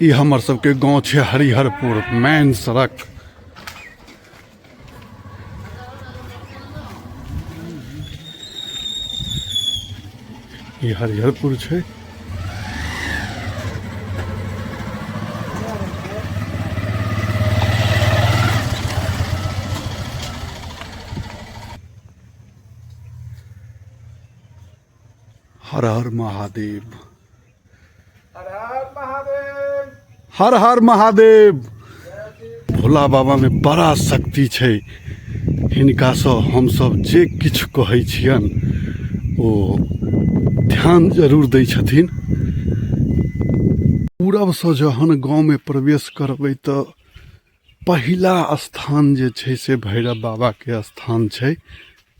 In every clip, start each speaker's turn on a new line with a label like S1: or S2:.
S1: ई हमर सबके गाँव छै हरिहरपुर मेन सड़क। ई हरिहरपुर छै। हर हर महादेव, हर हर महादेव। भोला बाबा में बड़ा शक्ति छै, हिनकासँ हमसब जे किछु कहै छियनि ओ ध्यान जरूर दै छथिन। पूरबसँ जहन गाँवमे प्रवेश करबै तऽ पहिला स्थान जे छै से भैरव बाबाके स्थान छै।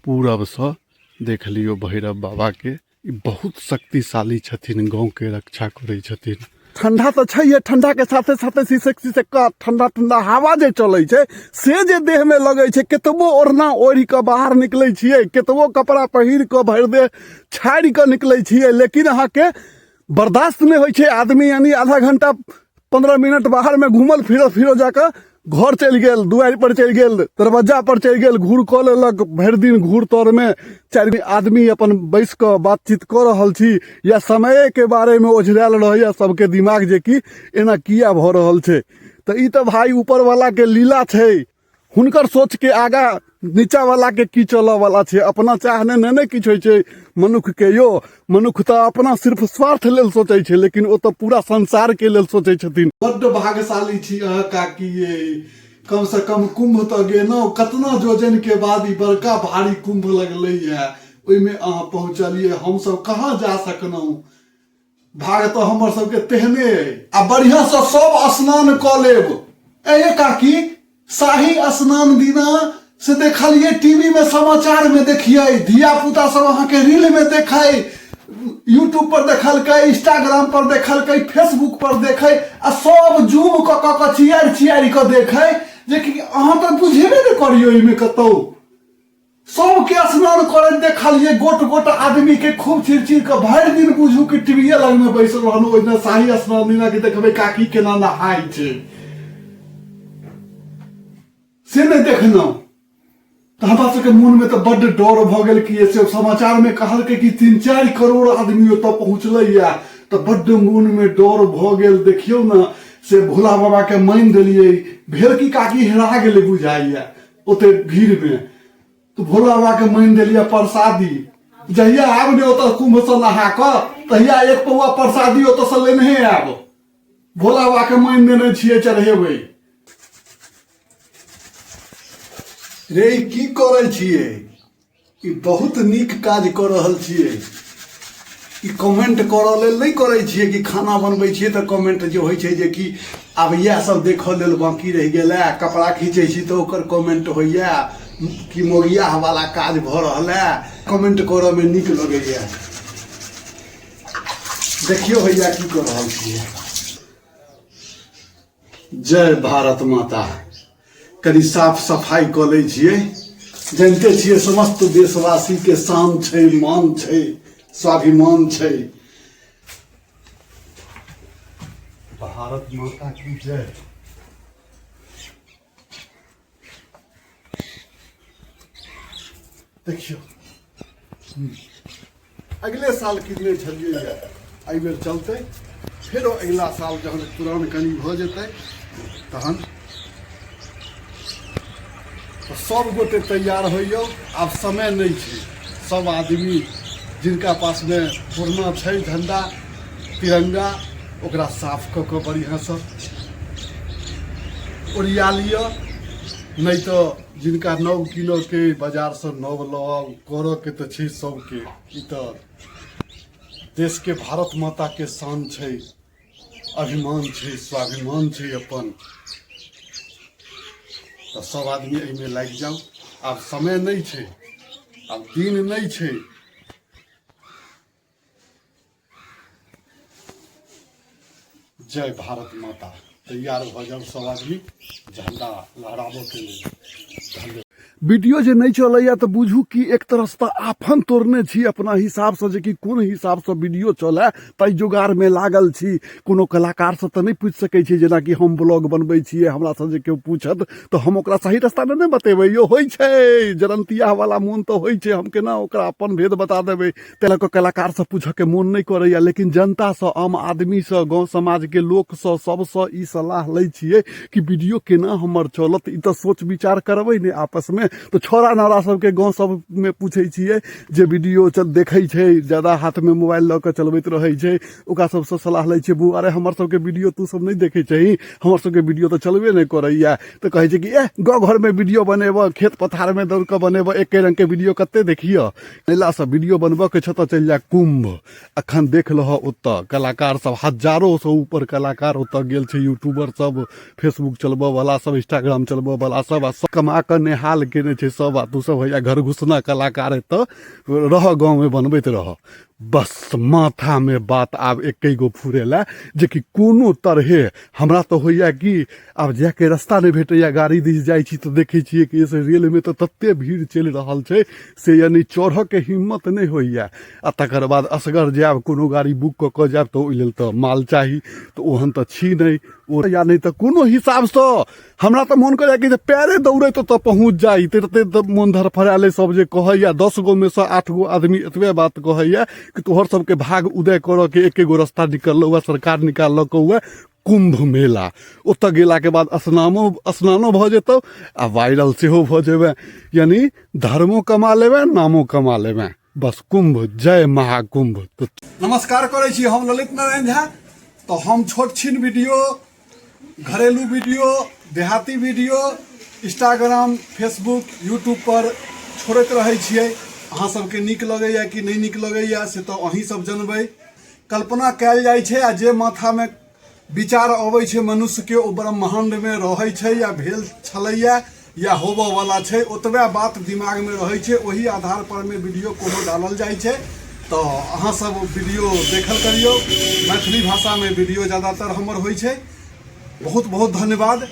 S1: पूरबसँ देख लियौ भैरव बाबाके, ई बहुत शक्तिशाली छथिन, गाँवके रक्षा करै छथिन। ठंडा तऽ छैहे, ठंडाके साथे साथे सिसक सिसक कऽ ठंडा ठंडा हवा जे चलै छै से जे देहमे लगै छै, केतबो ओढ़ना ओढ़ि कऽ बाहर निकलै छियै, केतबो कपड़ा पहिर कऽ भरि देह छाड़ि कऽ निकलै छियै, लेकिन अहाँके बर्दाश्त नहि होइ छै। आदमी यानी आधा घंटा 15 मिनट बाहरमे घूमल फिरल फिरो जाकऽ घर चलि गेल, दुआरि पर चलि गेल, दरवज्जा पर चलि गेल, घूर कऽ लेलक। भरि दिन घूर तरमे 4 आदमी अपन बैस कऽ बातचीत कऽ रहल छी या समयके बारेमे ओझरायल रहैया सबके दिमाग जे कि एना किया भऽ रहल छै। तऽ ई तऽ भाय ऊपरवलाके लीला छै, हुनकर सोचके आगाँ नीचाँवलाके की चलऽवला छै। अपना चाहने नहि ने किछु होइ छै मनुक्खके यौ। मनुक्ख तऽ अपना सिर्फ स्वार्थ लेल सोचै छै, लेकिन ओ तऽ पूरा संसारके लेल सोचै छथिन। बड्ड भाग्यशाली छी अहाँ काकी ये, कमसँ कम कुम्भ तऽ गेलहुँ। कतना जोजनके बाद ई बड़का भारी कुम्भ लगलैए, ओहिमे अहाँ पहुँचलियै, हमसब कहाँ जा सकलहुँ। भाग तऽ हमर सबके तेहने अइ। आ बढ़िआँसँ सब स्नान कऽ लेब। ए काकी, शाही स्नान दिना से देखलियै टीवी में, समाचार में देखियै, धिया पुता सब अहाँके रील में देखै, यूट्यूब पर देखलकै, इंस्टाग्राम पर देखलकै, फेसबुक पर देखै, आ सब जूम कऽ कऽ कऽ चियारि चियारि कऽ देखै जे कि अहाँ तऽ बुझेबे नहि करियौ। एहिमे कतौ सबके स्नान करैत देखलियै, गोट गोट आदमी के खूब चिर चिर के। भरि दिन बुझू कि टीवीए लग में बैसल रहलहुँ, ओहि दिन शाही स्नान दिना के देखबै काकी केना नहाय छै से नहि देखलहुँ। तऽ हमरा सबके मोन में तऽ बड्ड डर भऽ गेल कि से समाचार में कहलकै कि 3-4 करोड़ आदमी ओतऽ पहुँचलैया, तऽ बड्ड मोन में डर भऽ गेल। देखियौ ने, से भोला बाबा के मानि देलियै। भेल कि काकी हेरा गेलै बुझाइया ओते भीड़ में, तऽ भोला बाबा के मानि देलियै प्रसादी। जहिया आब ने ओतऽ कुंभ से नहा कऽ, तहिया एक पौआ प्रसादी ओतऽ से लेनहे आयब। भोला बाबा के मानि देने छियै, चढ़ेबै। रे, ई की करै छियै? ई बहुत नीक काज कऽ रहल छियै। ई कमेंट करऽ लेल नहि करै छियै कि खाना बनबै छियै तऽ कमेंट जे होइ छै जे कि आब इएह सब देखऽ लेल बाँकी रहि गेल है। कपड़ा खींचै छी तऽ ओकर कमेंट होइए कि मोगियाह वाला काज भऽ रहल है। कमेंट करऽ मे नीक लगैए। देखियौ भैया की कऽ रहल छियै। जय भारत माता। कनि साफ सफाइ कऽ लै छियै। जानिते छियै समस्त देशवासीके शान छै, मान छै, स्वाभिमान छै। भारत माता की जय। देखियौ, अगले साल किनने छलियै, एहिबेर चलतै, फेरो अगिला साल जहन पुरान कनि भऽ जेतै तहन। तऽ सब गोटे तैयार होइयौ, आब समय नहि छै। सब आदमी जिनका पासमे पुरना छै झण्डा तिरंगा, ओकरा साफ कऽ कऽ बढ़िआँसँ ओरिया लिअ, नहि तऽ जिनका नव कीनऽके बाजारसँ नव लऽ आउ। करऽके तऽ छै सबके, ई तऽ देशके भारत माताके शान छै, अभिमान छै, स्वाभिमान छै अपन। तऽ सब आदमी एहिमे लागि जाउ, आब समय नहि छै, आब दिन नहि छै। जय भारत माता। तैयार भऽ जाउ सब आदमी झंडा लहराबऽ के लेल। धन्यवाद। वीडियो जे नहि चलैए तऽ बुझू कि एक तरहसँ तऽ आफन तोड़ने छी अपना हिसाबसँ जेकि कोन हिसाबसँ वीडियो चलए ताहि जोगारमे लागल छी। कोनो कलाकारसँ तऽ नहि पूछि सकै छी, जेनाकि हम ब्लॉग बनबै छियै, हमरासँ जे केओ पूछत तऽ हम ओकरा सही रास्ता नहि ने बतेबै यौ। होइ छै जरंतियावला मोन तऽ होइ छै, हम केना ओकरा अपन भेद बता देबै? ताहि लऽ कऽ कलाकारसँ पूछऽके मोन नहि करैए, लेकिन जनतासँ, आम आदमीसँ, गाँव समाजके लोकसँ, सभसँ ई सलाह लै छियै कि वीडियो केना हमर चलत। ई तऽ सोच विचार करबै ने आपसमे। तऽ छौड़ा नारा सबके गाँव सबमे पूछै छियै, जे वीडियो देखै छै, ज्यादा हाथमे मोबाइल लऽ कऽ चलबैत रहै छै, ओकरा सबसँ सलाह लै छियै, बौआ रे, हमर सबके वीडियो तू सब नहि देखै छही? हमर सबके वीडियो तऽ चलबे नहि करैए। तऽ कहै छै कि एह, गाँव घरमे वीडियो बनेबऽ, खेत पथारमे दौड़ कऽ बनेबऽ, एके रङ्गके वीडियो कते देखियऽ? मेलासँ वीडियो बनबऽके छौ तऽ चलि जा कुम्भ, अखन देख लह ओतऽ कलाकार सब हजारोसँ ऊपर कलाकार ओतऽ गेल छै, यूट्यूबर सब, फेसबुक चलबऽ वाला सब, इंस्टाग्राम चलबऽ वाला सब, आ सब कमा कऽ नेहाल केने छै सब। आ तू सब हैया घर घुसना कलाकार, एतऽ रह, गाँवमे बनबैत रह। बस माथामे बात आब एके गो फुरेला जेकि कोनो तरहे हमरा तऽ होइए कि आब जाइके रस्ता नहि भेटैए। गाड़ी दिस जाइ छी तऽ देखै छियै कि से रेलमे तऽ तते भीड़ चलि रहल छै से यानि चढ़ऽके हिम्मत नहि होइए। आ तकर बाद असगर जायब, कोनो गाड़ी बुक कऽ कऽ जायब तऽ ओहि लेल तऽ माल चाही, तऽ ओहन तऽ छी नहि ओ। या नहि तऽ कोनो हिसाबसँ हमरा तऽ मोन करैए कि जे पैरे दौड़ैत ओतऽ पहुँच जाइ, तते तऽ मोन धड़फड़ायल अइ। सब जे कहैए, 10 गोमे सँ 8 गो आदमी एतबे बात कहैए कि तोहर सबके भाग उदय करऽके एके गो रस्ता निकललौ हँ, सरकार निकाललकौ हँ, कुम्भ मेला। ओतऽ गेलाके बाद स्नानो भऽ जेतौ आ वायरल सेहो भऽ जेबै, यानि धर्मो कमा लेबै, नामो कमा लेबै। बस कुम्भ, जय महाकुम्भ। तऽ नमस्कार करै छी, हम ललित नारायण झा। तऽ हम छोट छिन वीडियो, घरेलू वीडियो, देहाती वीडियो इंस्टाग्राम, फेसबुक, यूट्यूब पर छोड़ैत रहै छियै। अहाँ सबके नीक लगैए कि नहि नीक लगैए से तऽ अहीं सब जनबै। कल्पना कयल जाइ छै आ जे माथामे विचार अबै छै मनुष्यके, ओ ब्रह्माण्डमे रहै छै या भेल छलैया या होबऽवला छै, ओतबे बात दिमागमे रहै छै। ओहि आधार परमे वीडियो कोनो डालल जाइ छै। तऽ अहाँ सब वीडियो देखल करियौ। मैथिली भाषामे वीडियो ज्यादातर हमर होइ छै। बहुत बहुत धन्यवाद।